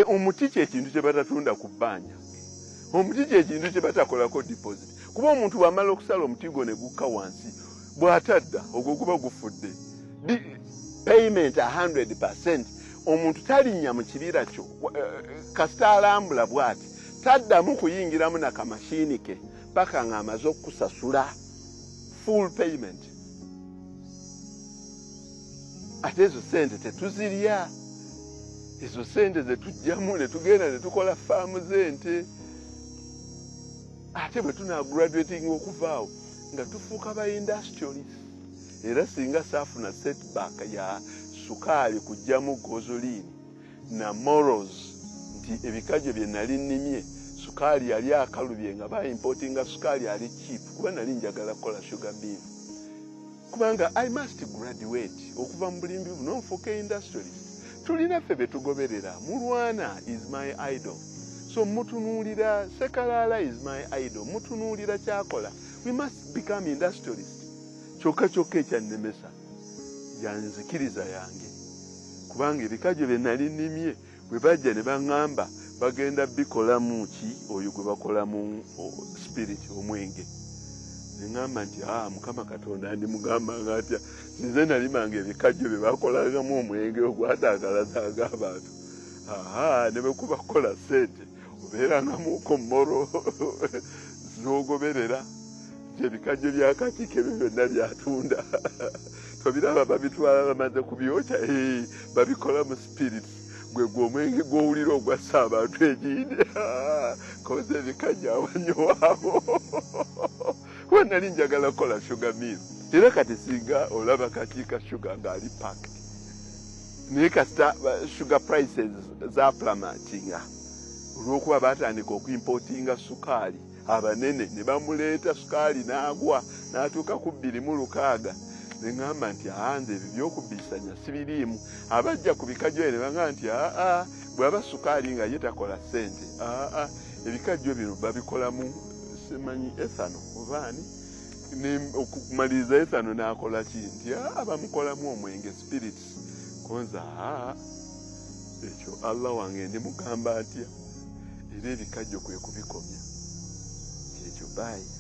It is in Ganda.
Omuti kyekintu kye batatunda ku bbanja. Omuti kyekintu kye batakolako deposit, kuba omuntu bw'amala okusala omuti gwo ne gukka wansi, bw'atadda ogwo guba gufudde. Payment 100%. Omuntu talinnya mu kibira kyo, kasita alambula bw'ati taddamu kuyingiramu na kamashiini ke paka ng'amaze okukusasula full payment. Ate ezo sente tetuzirya, ezo sente zetujjamu ne tugenda ne tukola faamu z'ente. Ate bwe tunagraduating okuvaawo nga tufuuka ba industrialist. Era singa saafuna setback ya sukaali kujjamu gasoline na morals, nti ebikajjo bye nali nnimye sukaali yali akalubye nga baimportinga sukaali ali cheap, kuba nali njagala kukola sugar mill, kubanga I must graduate okuva mu bulimbi buno nfuuke industrialist. Tulina ffe be tugoberera. Mulwana is my idol, so mutunuulira. Sekalaala is my idol, mutunuulira kyakola. We must become industrialist. Kyokka kyokka ekyannemesa yanzikiriza yange, kubanga ebikajjo bye nali nnimye bwe bajja ne baŋŋamba bagenda bikolamu ki, oyo gwe bakolamu spirit, omwenge, neŋŋamba nti a Mukama Katonda, ndimugambanga atya? Nze nalimanga ebikajjo bye bakolangamu omwenge ogwatagalasanga abantu. Aha, ne bwe kuba kukola ssente, obeerangamuko moral z'ogoberera, nti ebikajjo bya Kakiiko ebyo byonna byatunda tobiraba, babitwala bamaze kubyokya, babikola mu spirits, gwe gwe omwenge gw'owulira ogwassa abantu egindi koza ebikajjo awanyowaabo. Kuba nali njagala kukola sugar mill, era kati singa olaba Kakiika Sugar ng'ali packed, naye kasita sugar prices zaplummetinga olw'okuba batandika okuimportinga sukaali abanene ne bamuleeta, sukaali n'agwa n'atuuka ku 2.6. Ne ŋŋamba nti aa, nze ebyo byokubisanya sibiriimu. Abajja ku bikajjo ne baŋŋamba nti aa, bw'aba sukaali nga ye takola ssente, aa, ebikajjo bino babikolamu simanyi ethanol obaani. Okumaliriza ethanol n'akola ki, nti aa, bamukolamu omwenge, spirits. Konza aa, ekyo Allah wange ndimugamba atya? Era ebikajjo kwe kubikomya kyekyo. Bye.